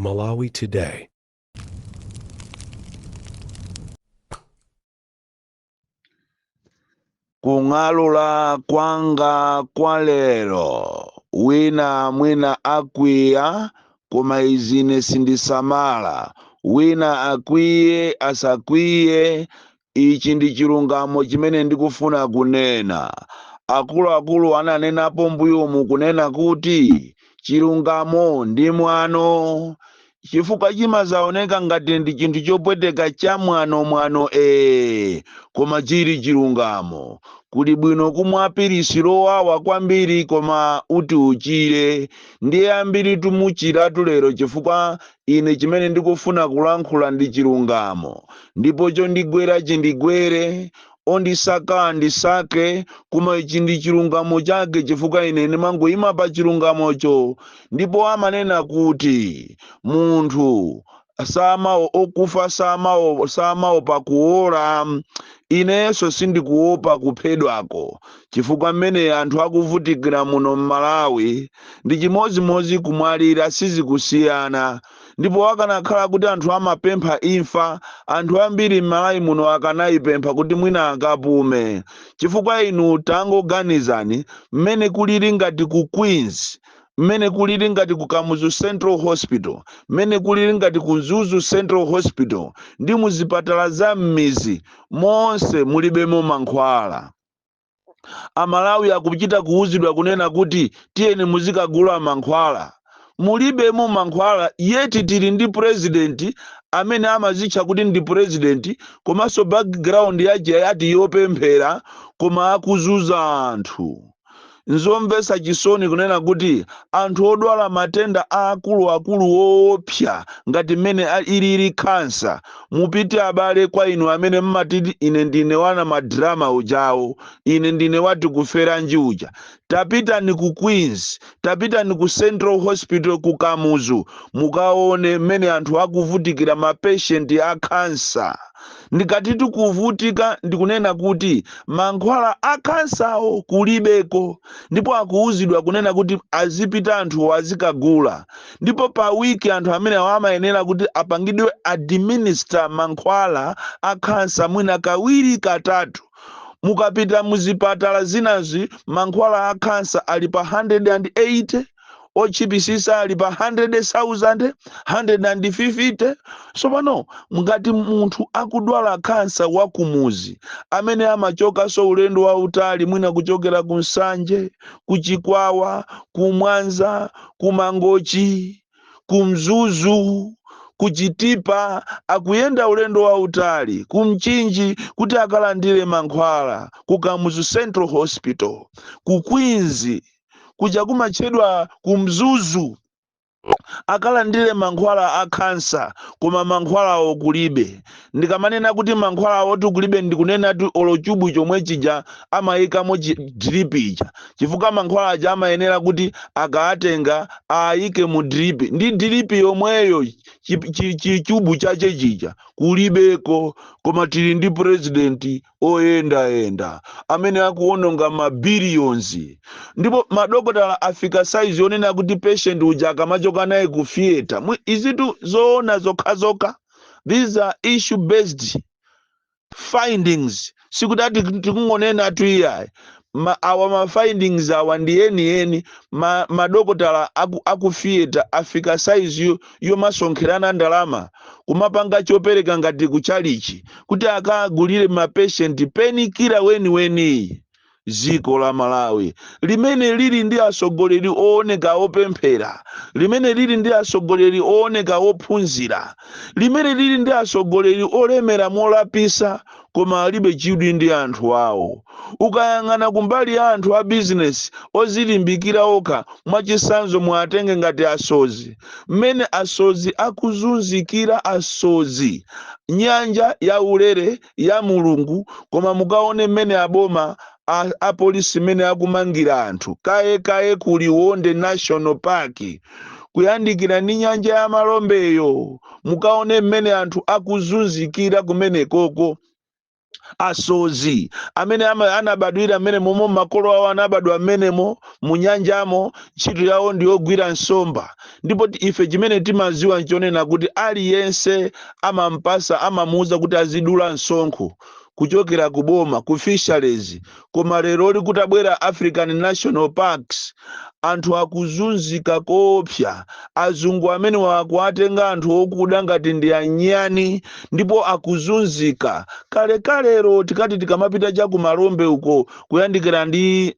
Malawi Today. Kung'alula kwanga kwa lero, wina mwina akwiya, koma izi ine sindisamala. Wina akwiye asakwiye, ichi ndi chilungamo chimene ndikufuna kunena. Akuluakulu ananenapo mbuyomu kunena kuti chilungamo ndi mwano, chifukwa chimazaoneka ngati ndi chinthu chopweteka cha mwano mwano ee, koma chili chilungamo. Kuli bwino kumwa pilisi lowawa kwambiri koma uti uchire. Ndiye ambiri tumuchiratu lero, chifukwa ine chimene ndikufuna kulankhula ndi chilungamo, ndipo chondigwera chindigwere, ondisaka andisake, koma ichi ndi chilungamo chake, chifukwa ine ndimangoyima pa chilungamocho. Ndipo amanena kuti munthu samao okufa samaopa kuola. Inenso sindikuopa kuphedwako, chifukwa mmene anthu akuvutikira muno m'Malawi ndi chimodzimodzi kumwalira, sizikusiyana. Ndipo akanakhala kuti anthu amapempha imfa, anthu ambiri m'Malawi muno akanayipempha kuti mwina akapume. Chifukwa inu tangoganizani mmene kulili ngati ku Queens, mmene kulili ngati ku Kamuzu Central Hospital, mmene kulili ngati ku Mzuzu Central Hospital ndi muzipatala za m'mizi monse, mulibemo mankhwala. Amalawi akuchita kuwuzidwa kunena kuti tiyeni muzikagula mankhwala, mulibemo mankhwala. Yet tili ndi president amene amazitcha kuti ndi president, komanso background yace yati yopemphera, koma akuzuza anthu. Nzomvetsa chisoni kunena kuti anthu odwala matenda aakuluakulu woopsa ngati mmene ilili khansa, mupite abale, kwa inu amene mmatiti ine ndine wana madrama ujawo, ine ndine wati kuferanji uja, tapitani ku Queens, tapitani ku Central Hospital ku Kamuzu, mukaone mmene anthu akuvutikira, mapatient a khansa. Ndikati tikuvutika, ndikunena kuti mankhwala a khansawo kulibeko, ndipo akuwuzidwa kunena kuti azipita anthuwo azikagula. Ndipo pa wiki anthu amene awo amayenera kuti apangidwe administer mankhwala a khansa mwina kawiri, katatu. Mukapita muzipatala zinazi, mankhwala a khansa ali pa 180, otchipisisa ali pa 100,000, 150. Tsopano ngati munthu akudwala khansa wakumuzi amene amachokanso ulendo wautali, mwina kuchokera ku Nsanje, ku Chikwawa, ku Mwanza, ku Mangochi, ku Mzuzu, ku Chitipa, akuyenda ulendo wautali ku Mchinji kuti akalandire mankhwala ku Kamuzu Central Hospital, ku Queens, kuja kumatchedwa ku Mzuzu, akalandire mankhwala a khansa, koma mankhwalawo kulibe. Ndikamanena kuti mankhwalawo tu kulibe, ndikunena tu olo chubu chomwe chija amayikamo drip ija, chifukwa mankhwala aja amayenera kuti akaatenga ayike mu drip, ndi drip yomweyo chichubu chache chija kulibeko. Koma tili ndi president oyendayenda amene akuwononga mabillions, ndipo madokotala afika saizi yonena kuti patient uja akamachoka naye ku theatre, izitu zoona zokhazokha, these are issue based findings, sikuti ati tikungonena tu iyayi. Awa ma findings awa ndi enieni. Madokotala aku theatre afika saizi yomasonkherana ndalama, kumapanga chopereka ngati kuchalichi, kuti akagulire mapatient painkiller weniweni. Dziko la Malawi limene lili ndi atsogoleri ooneka opemphera, limene lili ndi atsogoleri ooneka ophunzira, limene lili ndi atsogoleri olemera molapisa, koma alibe chidwi ndi anthu awo. Ukayang'ana kumbali ya anthu a bizinesi ozilimbikira okha, mwachisanzo mwatenge ngati asozi, mmene asozi akuzunzikira, asozi nyanja ya ulere ya Mulungu, koma mukaone mmene aboma apolisi mmene akumangira anthu kaye kaye ku Liwonde National Park, kuyandikira ndi nyanja ya Malombeyo, mukaone mmene anthu akuzunzikira kumenekoko. Asozi amene anabadwira mmene momwe makolo awo anabadwa mmenemo munyanjamo, ntchito yawo ndiyogwira nsomba. Ndipo ife chimene timaziwa nchonena kuti aliyense amampasa, amamuuza kuti azidula msonkho kuchokera ku boma, ku fisheries. Koma lero likutabwera African National Parks, anthu akuzunzika koopsa. Azungu amene wakuatenga anthu okuda ngati ndi anyani, ndipo akuzunzika. Kalekalero tikati tikamapita cha kumalombe uko kuyandikira ndi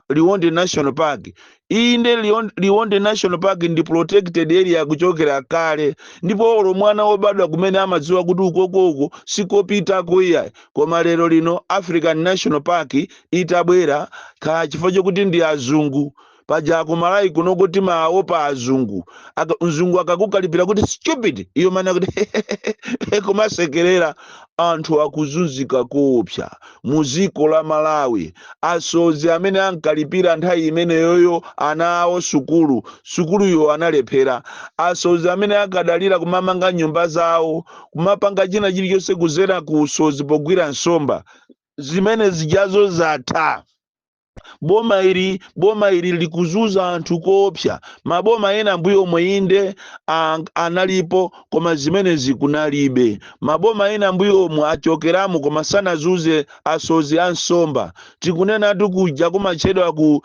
Liwonde National Park, inde, Liwonde National Park ndi protected area kuchokera kale, ndipo olo mwana wobadwa kumene amadziwa kuti ukokoko sikopitako iyayi. Koma lero lino African National Park itabwera, kha chifukwa chokuti ndi azungu, paja kumalawi kunoko timaopa azungu. Mzungu akakukalipira kuti "Stupid", iyo mana kuti kumasekerera. Anthu akuzunzika koopsa mu dziko la Malawi. Asozi amene ankalipira nthawi imeneyoyo ana awo sukulu, sukuluyo analephera. Asozi amene akadalira kumamanga nyumba zawo, kumapanga china chilichonse kuzera ku usozi pogwira nsomba, zimene zijazo zatha. Boma ili likuzuza anthu koopsa. Maboma ena mbuyo omwe inde analipo, koma zimene kunalibe. Maboma ena mbuyo omwe achokeramo, koma sanazuze asozi a nsomba. Tikunenatu kuja kumatchedwa ku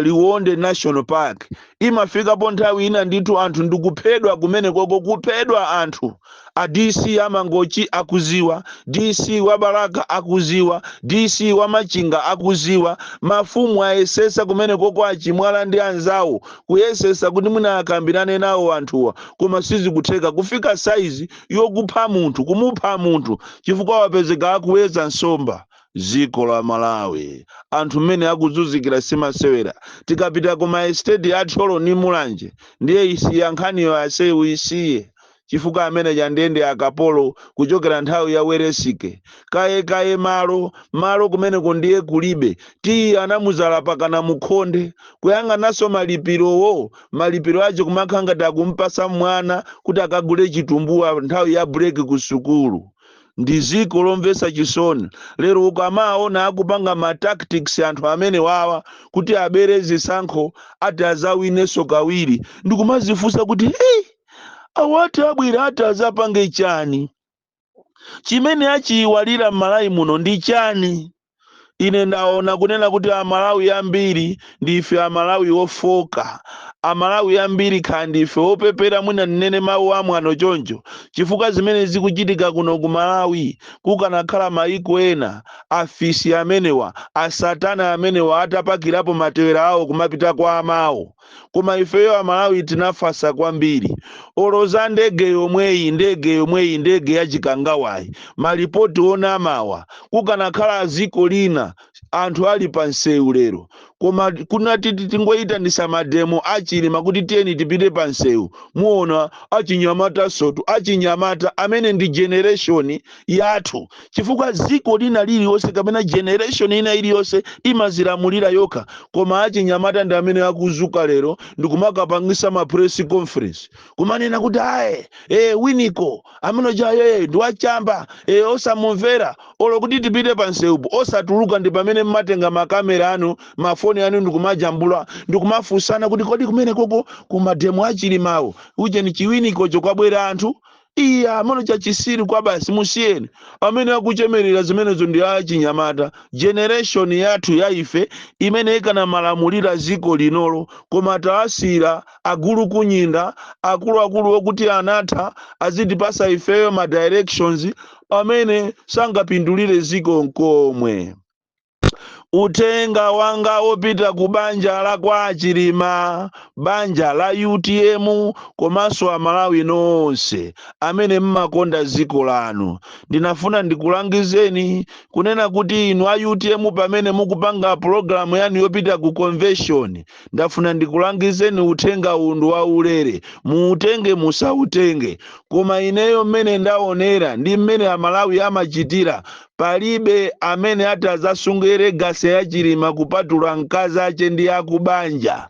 Liwonde National Park, imafikapo nthawi ina ndithu anthu ndikuphedwa kumene koko, kuphedwa anthu. A DC amangochi akuziwa, DC wa Balaka akuziwa, DC wa Machinga akuziwa. Mafumu ayesesa kumene koko, achimwala ndi anzawo, kuyesesa kuti mwina akambirane nawo anthuwa, koma sizikutheka. Kufika saizi yokupha munthu, kumupha munthu chifukwa wapezeka akuweza nsomba. Dziko la Malawi, anthu mmene akuzunzikira simasewera. Tikapita ku ma estate a Thyolo ni Mulanje, ndiye isiya nkhaniyo, asewu isiye, chifukwa amene chandende akapolo kuchokera nthawi ya Weresike kaye kaye. Malo malo kumeneko ndiye kulibe. Tiyi anamuzala pakana mukhonde, kuyang'ananso malipirowo, malipiro acho kumakhala ngati akumpasa mwana kuti akagule chitumbuwa nthawi ya break ku sukulu. Ndi ziko lomvetsa chisoni. Lero ukamaona akupanga ma tactics anthu amene wawa kuti abere zisankho, ati azawinenso kawiri, ndikumazifunsa kuti, hey, awati abwera ati azapange chani? Chimene achiyiwalira m'Malawi muno ndi chani? Ine ndaona kunena kuti Amalawi ambiri ndife Amalawi ofoka. Amalawi ambiri kha ndife opepera, mwina ndinene mawu amwano choncho, chifukwa zimene zikuchitika kuno ku Malawi, kukanakhala mayiko ena, afisi amenewa, asatana amenewa, atapakirapo matewera awo kumapita kwa amawo. Koma ifeyo Amalawi tinafasa kwambiri. Oloza ndege yomweyi, ndege yomweyi, ndege ya Chikangawayi, malipoti onamawa, kukanakhala ziko lina anthu ali pa msewu lero. Koma kunati tingoyitanisa ma demo achilima kuti tiyeni tipite pa msewu, muona achinyamata sotu, achinyamata amene ndi generation yathu, chifukwa ziko lina liliyonse kapena generation ina iliyonse imazilamulira yokha. Koma achinyamata ndi amene akuzuka lero ndikumakapangisa ma press conference kumanena kuti aye, winiko amene chaye ndi wachamba, osamumvera. Olo kuti tipite pa msewupo, osatuluka. Ndi pamene mmatenga makamera anu, mafoni anu, ndikumajambula, ndikumafunsana kuti kodi kumene koko kuma demo achilimawo uje ni chiwinikocho kwabwera anthu? Iya, amene chachisiri kwa basi, musiyeni. Amene akuchemerera zimenezo ndi achinyamata, generation yathu ya ife imene ikanamalamulira ziko linolo. Koma taasira agulu kunyinda, akuluakulu okuti anatha azitipasa ifeyo ma directions amene sangapindulire ziko nkomwe. Uthenga wanga wopita ku banja la kwa Chilima, banja la UTM, komanso Amalawi nonse amene mmakonda dziko lanu, ndinafuna ndikulangizeni kunena kuti inu a UTM, pamene mukupanga pulogalamu yanu yopita ku convention, ndafuna ndikulangizeni. Uthenga uwu ndi waulere, muutenge musautenge, koma ineyo mmene ndaonera ndi mmene Amalawi amachitira, palibe amene ati azasunge legacy ya Chilima kupatula mkazi ache ndi akubanja.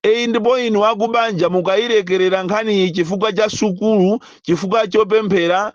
Eyi, ndipo inu akubanja mukayilekerera nkhaniyi chifukwa cha sukulu, chifukwa chopemphera,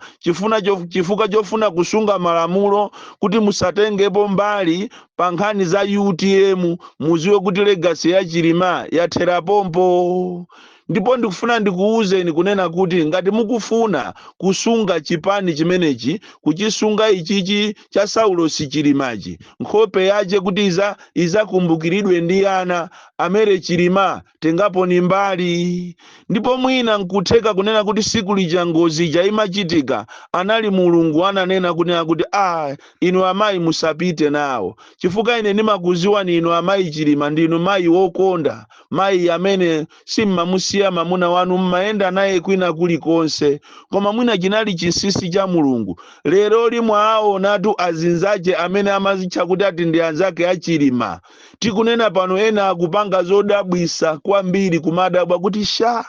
chifukwa chofuna kusunga malamulo kuti musatengepo mbali pa nkhani za UTM, muziwe kuti legacy ya Chilima yathera pompo. Ndipo ndikufuna ndikuwuzeni kunena kuti ngati mukufuna kusunga chipani chimenechi, kuchisunga ichichi cha Saulos Chilimachi, nkhope yache kuti izakumbukiridwe ndi ana amere Chilima, tengaponi mbali. Ndipo mwina nkutheka kunena kuti siku lija ngozi ija imachitika anali Mulungu ananena kunena kuti, "Ah, inu amayi musapite nawo, chifukwa ine ndimakuziwani inu amayi Chilima, ndinu mayi wokonda, mayi amene simmamusiya mamuna wanu, mmayenda naye kwina kulikonse." Koma mwina chinali chinsinsi cha Mulungu. Lero limwaonatu azinzache amene amazitcha kuti ati ndi anzake achilima, tikunena pano ena akupanga zodabwisa kwambiri, kumadabwa kuti, "Sha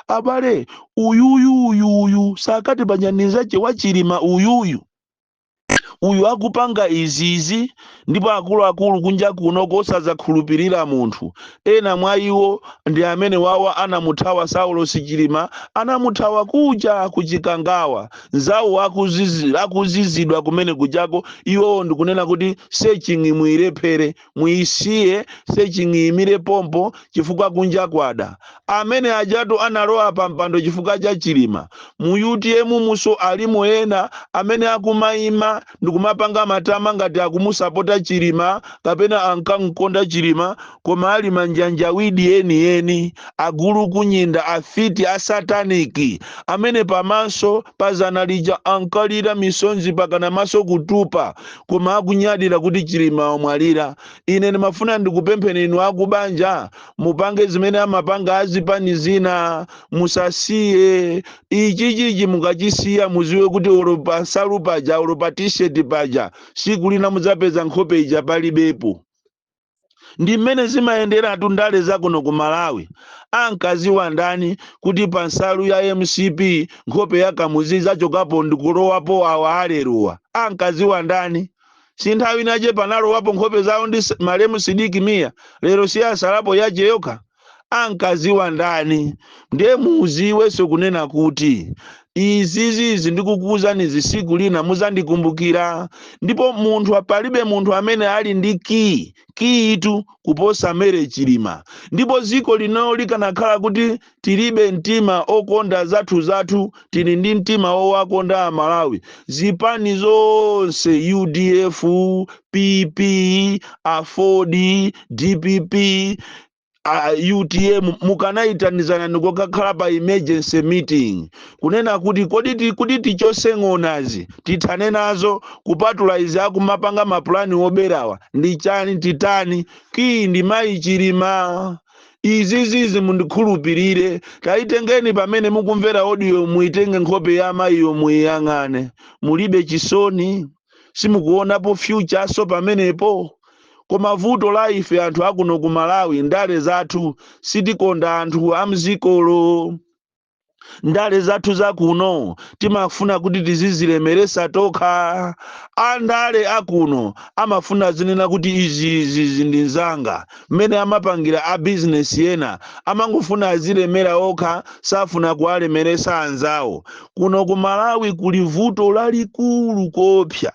abale, uyuyu uyuyu sakati panyanizache wachilima uyuyu uyu akupanga izizi." Ndipo akuluakulu kunja kuno kosazakhulupirira munthu, ena mwa iwo ndi amene wawa anamuthawa Saulos Chilima, anamuthawa kuja kuchikangawa, nzawo akuzizidwa kumene kujako. Iwowo ndikunena kuti searching muyilephere, muyisiye searching imire pompo, chifukwa kunja kwada. Amene ajatu analowa pa mpando chifukwa cha Chilima mu UTM muso alimo ena amene akumayima ndikumapanga matama ngati akumusapota Chilima kapena ankamkonda Chilima, koma ali manjanjawidi enieni, agulu kunyinda, afiti asataniki, amene pamaso pazana lija ankalira misonzi pakana maso kutupa, koma akunyadira kuti Chilima wamwalira. Ine ndimafuna ndikupempheni inu akubanja, mupange zimene amapanga azipani zina, musasiye ichi. Chichi mukachisiya, muziwe kuti olo pa nsalu paja, olo pa T-shirt paja, siku lina mudzapeza nkhope ija palibepo. Ndi mmene zimayenderatu ndale zakuno ku Malawi. Ankaziwa ndani kuti pa nsalu ya MCP nkhope ya Kamuzu zachokapo ndikulowapo awa alerowa? Ankaziwa ndani? Si nthawi inache panalowapo nkhope zawo ndi malemu Sidiki Mia, lero si asalapo yache yokha? Ankaziwa ndani? Ndiye muziwenso kunena kuti izizizi ndikukuwuzani, zisiku lina muzandikumbukira. Ndipo munthu, palibe munthu amene ali ndi key kiyitu kuposa Mary Chilima. Ndipo dziko lino likanakhala kuti tilibe mtima okonda zathu zathu, tili ndi mtima owakonda Amalawi, zipani zonse, UDF, PP, AFORD, DPP, UTM, mukanayitanizana ndikukakhala pa emergency meeting kunena kuti kodi kuti tichose ng'onazi, tithane nazo, kupatula izi akumapanga mapulani oberawa, ndi chani, titani? Key ndi mayi Chilima. Izizizi mundikhulupirire. Tayitengeni pamene mukumvera audio, muitenge nkhope ya amayiyo, muyiyang'ane. Mulibe chisoni? Simukuonapo future so pamenepo? Koma vuto la ife anthu akuno ku Malawi, ndale zathu sitikonda anthu amzikolo. Ndale zathu zakuno timafuna kuti tizizilemeresa tokha. Andale akuno amafuna zinena kuti izi izi izi ndi nzanga. Mmene amapangira a bizinesi ena, amangofuna azilemera okha, safuna kuwalemeresa anzawo. Kuno ku Malawi kuli vuto lalikulu kopsa.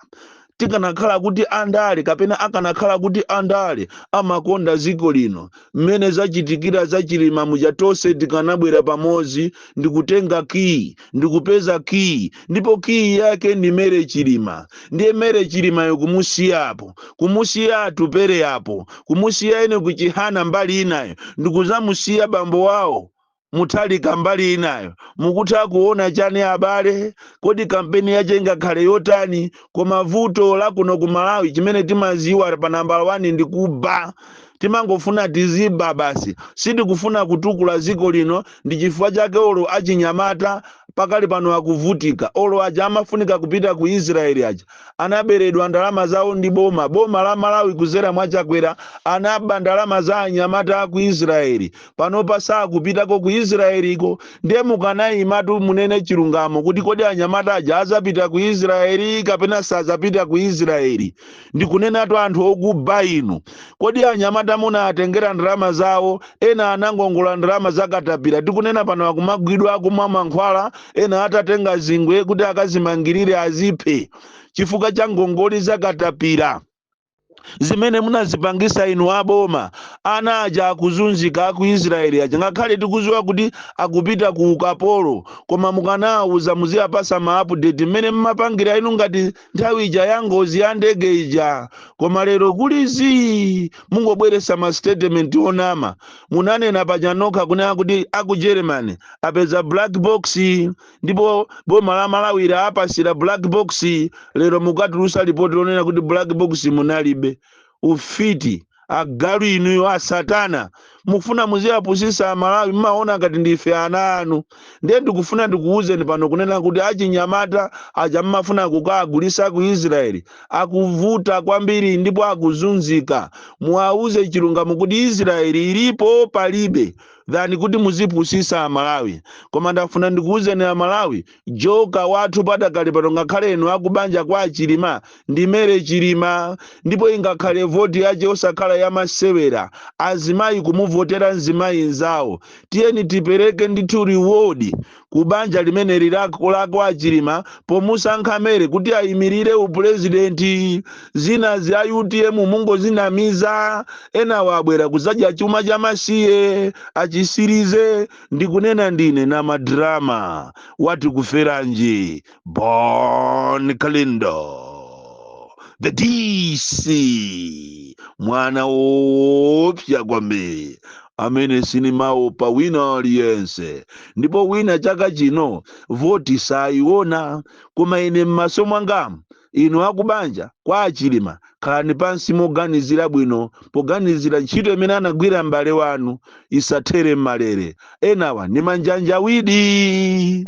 Tikanakhala kuti andale, kapena akanakhala kuti andale amakonda dziko lino, mmene zachitikira zachilima muja, tonse tikanabwera pamodzi ndikutenga key, ndikupeza key. Ndipo key yake ndi Mary Chilima. Ndiye Mary Chilimayo kumusiyapo, kumusiya Atupere apo, kumusiya ene kuchihana mbali inayo, ndikuzamusiya bambo wawo Muthalika mbali inayo, mukutha kuona chani abale? Kodi kampeni yache ingakhale yotani? Koma vuto la kuno ku Malawi, chimene timaziwa pa nambala 1 ndi kuba. Timangofuna tiziba basi, sitikufuna kutukula dziko lino. Ndi chifukwa chake olo achinyamata pakali pano akuvutika. Olo aja amafunika kupita ku Israeli aja anaberedwa ndalama zawo ndi boma, boma la Malawi kuzera mwa Chakwera. Anaba ndalama za anyamata aku Israeli, panopa sakupitako ku Israeliko. Ndiye mukanayimatu munene chilungamo kuti kodi anyamata aja azapita ku Israeli kapena sazapita ku Israeli? Ndikunenatu anthu okuba inu, kodi anyamata Achinyamata munatengera ndalama zawo, ena anangongola ndalama zakatapira. Tikunena pano akumagwidwa akumwa mankhwala, ena atatenga zingwe kuti akazimangirire aziphe chifukwa cha ngongoli zakatapira zimene munazipangisa inu aboma. Ana aja akuzunzika aku Israeli aja, ngakhale tikuziwa kuti akupita ku ukapolo, koma mukanawuza muziyapasa ma update mmene mmapangira inu ngati nthawi ija ya ngozi ya ndege ija. Koma lero kulizi mungobweresa ma statement onama. Munanena paja nokha kunena kuti aku Germany apeza black box, ndipo boma la Malawi apasira black box. Lero mukatulusa ripoti lonena kuti black box munalibe. Ufiti, agalu inuyo, asatana, mufuna muziyapusisa Amalawi. Mmaona ngati ndife ana anu. Ndiye ndikufuna ndikuwuzeni pano kunena kuti achinyamata aja mmafuna kukagulisa ku Israeli akuvuta kwambiri ndipo akuzunzika. Muwauze chilungamo kuti Israeli ilipo palibe, than kuti muzipusisa Amalawi. Koma ndafuna ndikuwuzeni Amalawi, joka wathu padakali pano, ngakhale inu akubanja kwa Achilima, ndi Mary Chilima. Ndipo ingakhale voti yace osakhala yamasewera, azimayi kumuvotera mzimayi nzawo. Tiyeni tipereke ndithu reward ku banja limeneli lako Achilima pomusankha Mary kuti ayimirire upurezidenti. Zina za UTM mungozinamiza, ena wabwera kuzadya chuma cha masiye achisirize. Ndikunena ndine na madrama wati kuferanji. Bon Kalindo, the DC, mwana wopya kwambiri amene sinimaopa wina aliyense. Ndipo wina chaka chino voti sayiona, koma ine m'maso mwangamu, inu akubanja kwa Achilima, khalani pansi moganizira bwino, poganizira ntchito imene anagwira m'bale wanu isathere m'malere. Enawa ni manjanjawidi.